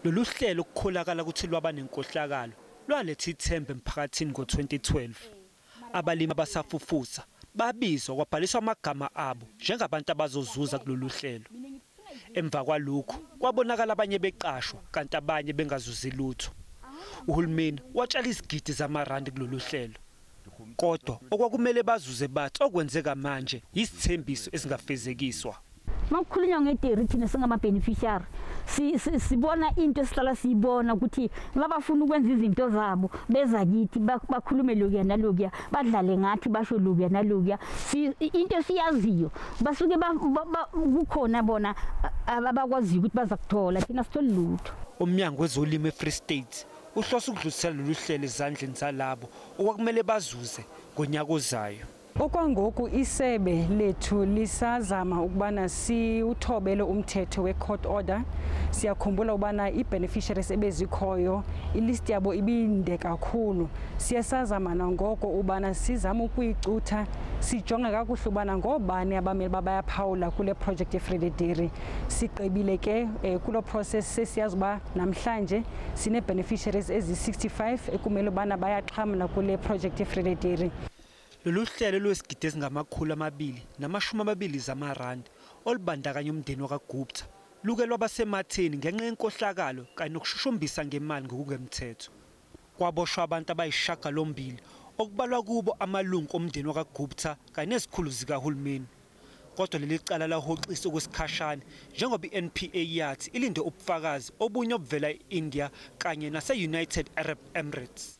Lolu hlelo kukholakala ukuthi lwaba nenkohlakalo lwaletha ithemba emphakathini ngo-2012. Abalimi abasafufusa babizwa kwabhaliswa amagama abo njengabantu abazozuza kulolu hlelo. Emva kwalokhu kwabonakala abanye beqashwa kanti abanye bengazuzi lutho. Uhulumeni watshala izigidi zamarandi kulolu hlelo. Kodwa okwakumele bazuze bathi okwenzeka manje yisithembiso esingafezekiswa. Makukhulunywa ngedairy, thina singama-beneficiary sibona into esihlala siyibona ukuthi mabafuna ukwenza izinto zabo beza kithi, bakhulume lokuya nalokuya, badlale ngathi, basho lokuya nalokuya. Into esiyaziyo basuke kukhona bona abakwaziyo ukuthi baza kuthola, thina sitholi lutho. Umnyango wezolimo eFree State uhlose ukudlulisela lolu hlelo ezandleni zalabo okwakumele bazuze ngonyaka ozayo. Okwangoku isebe lethu lisazama ukubana siwuthobele umthetho we-court order. Siyakhumbula ubana ii-beneficiaries ebezikhoyo, ilist yabo ibinde kakhulu. Siyasazama nangoko ubana sizame ukuyicutha, sijonge kakuhle ubana ngoobani abamele uba bayaphawula kule project yeVrede Dairy. Sigqibile ke kuloo process, sesiyazi uba namhlanje sinee-beneficiaries ezi-65 ekumele ubana bayaxhamla kule project yeVrede Dairy. Lolu hlelo lwesigidi ezingama-220 zamarandi olubandakanya umndeni wakaGupta luke lwabasematheni ngenxa yenkohlakalo kanye nokushushumbisa ngemali ngokungemthetho. Kwaboshwa abantu abayisishiyagalombili okubalwa kubo amalungu omndeni wakaGupta kanye nezikhulu zikahulumeni. Kodwa leli cala lahoxiswa okwesikhashana njengoba i-NPA yathi ilinde ubufakazi obunye obuvela e-India kanye nase-United Arab Emirates.